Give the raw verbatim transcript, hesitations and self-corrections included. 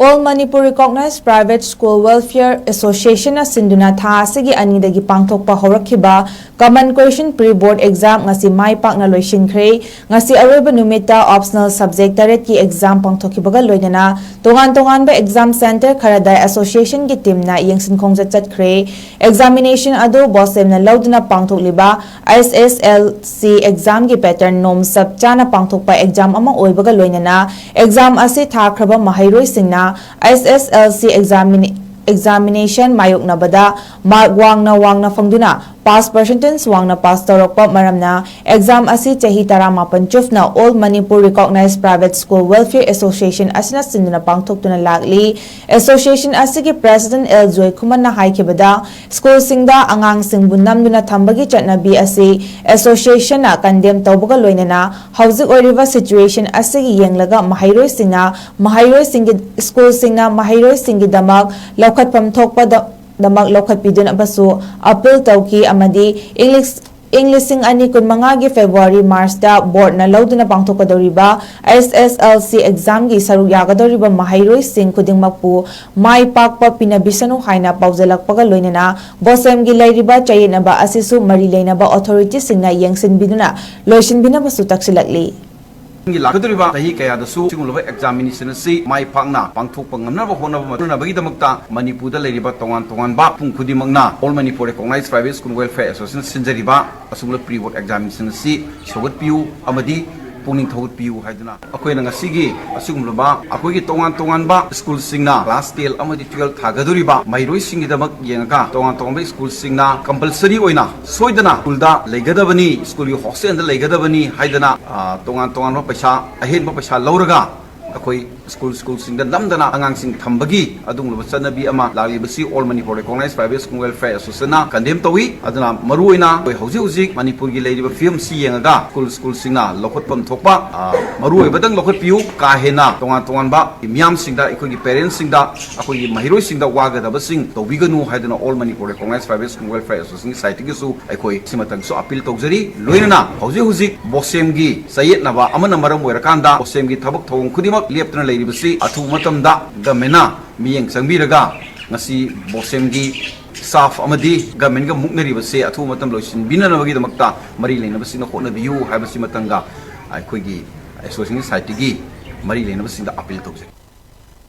All Manipur Recognized Private School Welfare Association ꯅ ꯁꯤꯟꯗꯨꯅ ꯊꯥ ꯑꯁꯤꯒꯤ ꯑꯅꯤꯗꯒꯤ ꯄꯥꯡꯊꯣꯛꯄ ꯍꯧꯔꯛꯈꯤꯕ Common Question Pre Board Exam ꯉꯁꯤ ꯃꯥꯏ ꯄꯥꯛꯅ ꯂꯣꯏꯁꯤꯟꯈ꯭ꯔꯦ꯫ ꯉꯁꯤ ꯑꯔꯣꯏꯕ ꯅꯨꯃꯤꯠꯇ optional subject ꯇꯔꯦꯠꯀꯤ exam ꯄꯥꯡꯊꯣꯛꯈꯤꯕꯒ ꯂꯣꯏꯅꯅ ꯇꯣꯉꯥꯟ ꯇꯣꯉꯥꯟꯕ exam center ꯈꯔꯗ association ꯒꯤ team ꯅ ꯌꯦꯡꯁꯤꯟ ꯈꯣꯡꯖꯠ ꯆꯠꯈ꯭ꯔꯦ꯫ Examination ꯑꯗꯨ BOSEM ꯅ ꯂꯧꯗꯨꯅ ꯄꯥꯡꯊꯣꯛꯂꯤꯕ S S L C exam ꯒꯤ pattern norm ꯆꯞ ꯆꯥꯅ ꯄꯥꯡꯊꯣꯛꯄ exam ꯑꯃ ꯑꯣꯏꯕꯒ ꯂꯣꯏꯅꯅ exam ꯑꯁꯤ ꯊꯥꯈ꯭ꯔꯕ ꯃꯍꯩꯔꯣꯏꯁꯤꯡꯅ S S L C examina- examination ꯃꯥꯌꯣꯛꯅꯕꯗ mark ꯋꯥꯡꯅ ꯋꯥꯡꯅ ꯐꯪꯗꯨꯅ pass percentage ꯋꯥꯡꯅ pass ꯇꯧꯔꯛꯄ ꯃꯔꯝꯅ exam ꯑꯁꯤ ꯆꯍꯤ ꯇꯔꯥꯃꯥꯄꯟ ꯆꯨꯞꯅ All Manipur Recognized Private School Welfare Association ꯑꯁꯤꯅ ꯁꯤꯟꯗꯨꯅ ꯄꯥꯡꯊꯣꯛꯇꯨꯅ ꯂꯥꯛꯂꯤ꯫ Association ꯑꯁꯤꯒꯤ president L ꯖꯣꯏꯈꯨꯃꯟꯅ ꯍꯥꯏꯈꯤꯕꯗ, ꯁ꯭ꯀꯨꯜꯁꯤꯡꯗ ꯑꯉꯥꯡꯁꯤꯡꯕꯨ ꯅꯝꯗꯨꯅ ꯊꯝꯕꯒꯤ ꯆꯠꯅꯕꯤ ꯑꯁꯤ association ꯅ condemn ꯇꯧꯕꯒ ꯂꯣꯏꯅꯅ ꯍꯧꯖꯤꯛ ꯑꯣꯏꯔꯤꯕ situation ꯑꯁꯤꯒꯤ ꯌꯦꯡꯂꯒ ꯃꯍꯩꯔꯣꯏꯁꯤꯡꯅ ꯃꯍꯩꯔꯣꯏꯁꯤꯡꯒꯤ ꯁ꯭ꯀꯨꯜꯁꯤꯡꯅ ꯃꯍꯩꯔꯣꯏꯁꯤꯡꯒꯤꯗꯃꯛ ꯂꯧꯈꯠꯐꯝ ꯊꯣꯛꯄꯗꯃꯛ ꯂꯧꯈꯠꯄꯤꯗꯨꯅꯕꯁꯨ appeal ꯇꯧꯈꯤ ꯑꯃꯗꯤ ꯏꯪ ꯂꯤꯁ- ꯏꯪ ꯂꯤꯁꯤꯡ ꯑꯅꯤ ꯀꯨꯟꯃꯉꯥꯒꯤ February March ꯇ board ꯅ ꯂꯧꯗꯨꯅ ꯄꯥꯡꯊꯣꯛꯀꯗꯧꯔꯤꯕ S S L C exam ꯒꯤ ꯁꯔꯨꯛ ꯌꯥꯒꯗꯧꯔꯤꯕ ꯃꯍꯩꯔꯣꯏꯁꯤꯡ ꯈꯨꯗꯤꯡꯃꯛꯄꯨ ꯃꯥꯏ ꯄꯥꯛꯄ ꯄꯤꯅꯕꯤꯁꯅꯨ ꯍꯥꯏꯅ ꯄꯥꯎꯖꯦꯜꯂꯛꯄꯒ ꯂꯣꯏꯅꯅ BOSEM ꯒꯤ ꯂꯩꯔꯤꯕ ꯆꯌꯦꯠꯅꯕ ꯑꯁꯤꯁꯨ ꯃꯔꯤ ꯂꯩꯅꯕ authority ꯁꯤꯡꯅ ꯌꯦꯡꯁꯤꯟꯕꯤꯗꯨꯅ ꯂꯣꯏꯁꯤꯟꯕꯤꯅꯕꯁꯨ ꯇꯛꯁꯤꯜꯂꯛꯂꯤ꯫ ꯂꯥꯛꯀꯗꯧꯔꯤꯕ ꯆꯍꯤ ꯀꯌꯥꯗꯁꯨ ꯁꯤꯒꯨꯝꯂꯕ examination ꯑꯁꯤ ꯃꯥꯏ ꯄꯥꯛꯅ ꯄꯥꯡꯊꯣꯛꯄ ꯉꯝꯅꯕ ꯍꯣꯠꯅꯕ ꯍꯣꯠꯅꯅꯕꯒꯤꯗꯃꯛꯇ ꯃꯅꯤꯄꯨꯔꯗ ꯂꯩꯔꯤꯕ ꯇꯣꯉꯥꯟ ꯇꯣꯉꯥꯟꯕ ꯃꯤꯄꯨꯝ ꯈꯨꯗꯤꯡꯃꯛꯅ All Manipur Recognized Private School Welfare Association ꯁꯤꯟꯖꯔꯤꯕ ꯑꯁꯤꯒꯨꯝꯂꯕ pre board examination ꯑꯁꯤ ꯁꯧꯒꯠꯄꯤꯌꯨ ꯑꯃꯗꯤ ꯄꯨꯛꯅꯤꯡ ꯊꯧꯒꯠꯄꯤꯌꯨ ꯍꯥꯏꯗꯨꯅ ꯑꯩꯈꯣꯏꯅ ꯉꯁꯤꯒꯤ ꯑꯁꯤꯒꯨꯝꯂꯕ ꯑꯩꯈꯣꯏꯒꯤ ꯇꯣꯉꯥꯟ ꯇꯣꯉꯥꯟꯕ ꯁ꯭ꯀꯨꯜꯁꯤꯡꯅ class ten ꯑꯃꯗꯤ twelve ꯊꯥꯒꯗꯧꯔꯤꯕ ꯃꯍꯩꯔꯣꯏꯁꯤꯡꯒꯤꯗꯃꯛ ꯌꯦꯡꯉꯒ ꯇꯣꯉꯥꯟ ꯇꯣꯉꯥꯟꯕ ꯁ꯭ꯀꯨꯜꯁꯤꯡꯅ compulsory ꯑꯣꯏꯅ ꯁꯣꯏꯗꯅ ꯁ꯭ꯀꯨꯜꯗ ꯂꯩꯒꯗꯕꯅꯤ, ꯁ꯭ꯀꯨꯜꯒꯤ hostel ꯗ ꯂꯩꯒꯗꯕꯅꯤ ꯍꯥꯏꯗꯅ, ꯑ, ꯇꯣꯉꯥꯟ ꯇꯣꯉꯥꯟꯕ ꯄꯩꯁꯥ, ꯑꯍꯦꯟꯕ ꯄꯩꯁꯥ ꯂꯧꯔꯒ ꯑꯩꯈꯣꯏ ꯁ꯭ꯀꯨꯜ, ꯁ꯭ꯀꯨꯜꯁꯤꯡꯗ ꯅꯝꯗꯅ ꯑꯉꯥꯡꯁꯤꯡ ꯊꯝꯕꯒꯤ ꯑꯗꯨꯒꯨꯝꯂꯕ ꯆꯠꯅꯕꯤ ꯑꯃ ꯂꯥꯛꯂꯤꯕꯁꯤ All Manipur Recognized Private School Welfare Association ꯅ condemn ꯇꯧꯏ꯫ ꯑꯗꯨꯅ ꯃꯔꯨꯑꯣꯏꯅ ꯑꯩꯈꯣꯏ ꯍꯧꯖꯤꯛ ꯍꯧꯖꯤꯛ ꯃꯅꯤꯄꯨꯔꯒꯤ ꯂꯩꯔꯤꯕ ꯐꯤꯕꯝꯁꯤ ꯌꯦꯡꯉꯒ ꯁ꯭ꯀꯨꯜ, ꯁ꯭ꯀꯨꯜꯁꯤꯡꯅ ꯂꯧꯈꯠꯐꯝ ꯊꯣꯛꯄ, ꯑ, ꯃꯔꯨꯑꯣꯏꯕꯗꯪ ꯂꯧꯈꯠꯄꯤꯌꯨ, ꯀꯥ ꯍꯦꯟꯅ ꯇꯣꯉꯥꯟ ꯇꯣꯉꯥꯟꯕ ꯃꯤꯌꯥꯝꯁꯤꯡꯗ, ꯑꯩꯈꯣꯏꯒꯤ parents ꯁꯤꯡꯗ, ꯑꯩꯈꯣꯏꯒꯤ ꯃꯍꯩꯔꯣꯏꯁꯤꯡꯗ ꯋꯥꯒꯗꯕꯁꯤꯡ ꯇꯧꯕꯤꯒꯅꯨ ꯍꯥꯏꯗꯨꯅ All Manipur Recognized Private School Welfare Association ꯒꯤ side ꯇꯒꯤꯁꯨ ꯑꯩꯈꯣꯏ ꯁꯤꯃꯇꯪꯁꯨ appeal ꯇꯧꯖꯔꯤ꯫ ꯂꯣꯏꯅꯅ ꯍꯧꯖꯤꯛ ꯍꯧꯖꯤꯛ BOSEM ꯒꯤ ꯆꯌꯦꯠꯅꯕ ꯑꯃꯅ ꯃꯔꯝ ꯑꯣꯏꯔꯀꯥꯟꯗ BOSEM ꯒꯤ ꯊꯕꯛ ꯊꯧꯑꯣꯡ ꯈꯨꯗꯤꯡꯃꯛ ꯂꯦꯞꯇꯅ ꯂꯩ꯫ ꯂꯩꯔꯤꯕꯁꯤ ꯑꯊꯨꯕ ꯃꯇꯝꯗ ꯒꯃꯦꯟꯅ ꯃꯤꯠꯌꯦꯡ ꯆꯪꯕꯤꯔꯒ ꯉꯁꯤ ꯕꯣꯁꯦꯝꯒꯤ ꯁ꯭ꯇꯥꯐ ꯑꯃꯗꯤ ꯒꯃꯦꯟꯒ ꯃꯨꯛꯅꯔꯤꯕꯁꯦ ꯑꯊꯨꯕ ꯃꯇꯝ ꯂꯣꯏꯁꯤꯟꯕꯤꯅꯅꯕꯒꯤꯗꯃꯛꯇ ꯃꯔꯤ ꯂꯩꯅꯕꯁꯤꯡꯅ ꯍꯣꯠꯅꯕꯤꯌꯨ ꯍꯥꯏꯕꯁꯤꯃꯇꯪꯒ ꯑꯩꯈꯣꯏꯒꯤ ꯑꯦꯁꯣꯁꯤꯌꯦꯁꯟꯒꯤ ꯁꯥꯏꯠꯇꯒꯤ ꯃꯔꯤ ꯂꯩꯅꯕꯁꯤꯡꯗ ꯑꯄꯤꯜ ꯇꯧꯖꯩ꯫